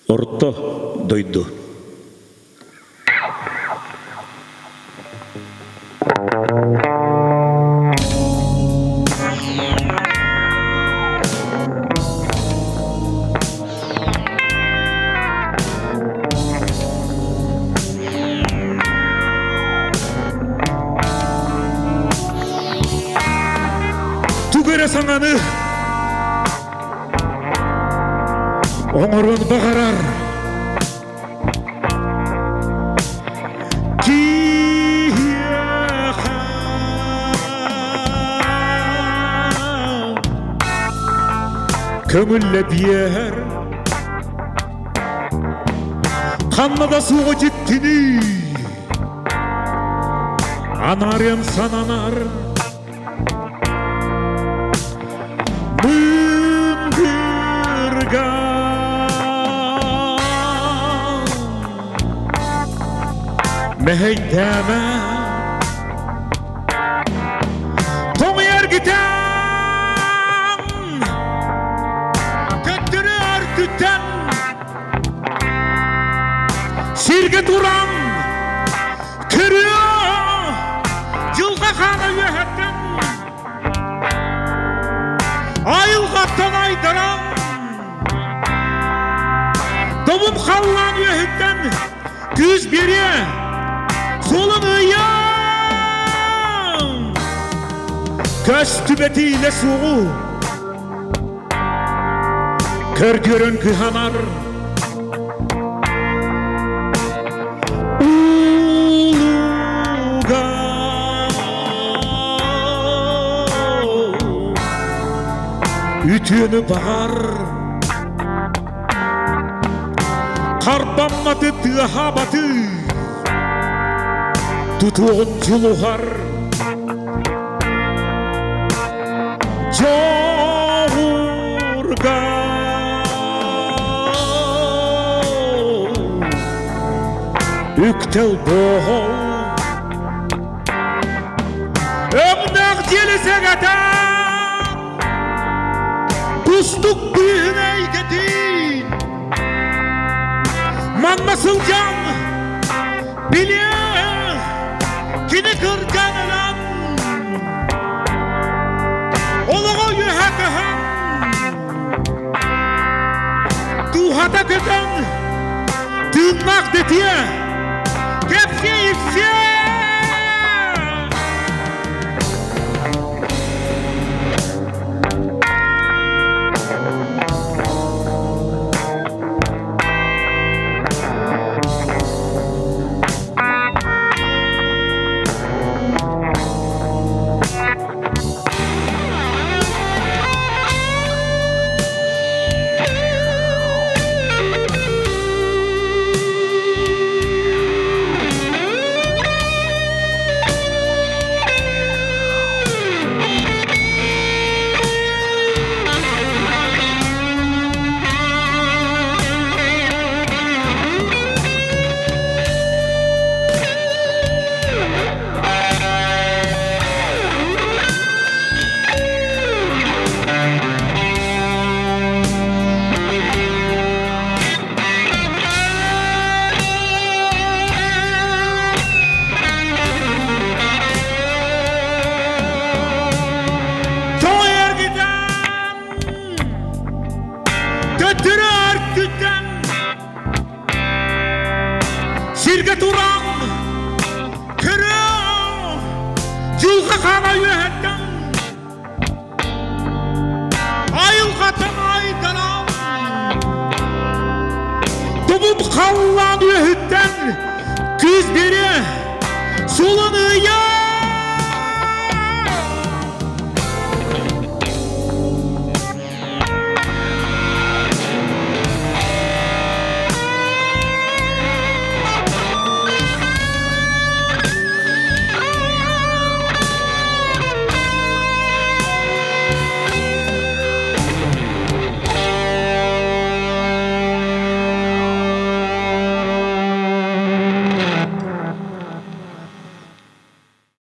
Орто дойду Тугу эрэ саҥаны оҥоруон баҕарар киһиэхэ көҥүллэ биэр ханна да суоҕу дьиктиний анаарыам сананар Мындырга мэһэйдээмэ Тоҥуйар гитан Төттөрү өртүттэн Сиргэ туран Көрүө дьылҕа хаана үөһэттэн айылҕаттан айдаран тобун халлаан үөһүттэн күүс биэриэ суолун ыйан көстүбэтиилэ суоҕу көрдөрөн кыһанар Улуга үтүөнү баҕар Харбамматы тыаһаабаты тутуоҕун дьулуһар Дьоҕурга үктэл буол Өҥнөөх дьиэли сэгэтэн Кустук быыһын эйгэтин Манна сылдьан билиэ кини кырдьан ылан Олоҕо үөһэ көһөн Дууһата көтөн Тыыннаах дэтиэ Кэпсиэ ипсиэ Тоҕо Төттөрү өртүттэн сиргэ туран көрө дьылҕа хаана үөһэттэн.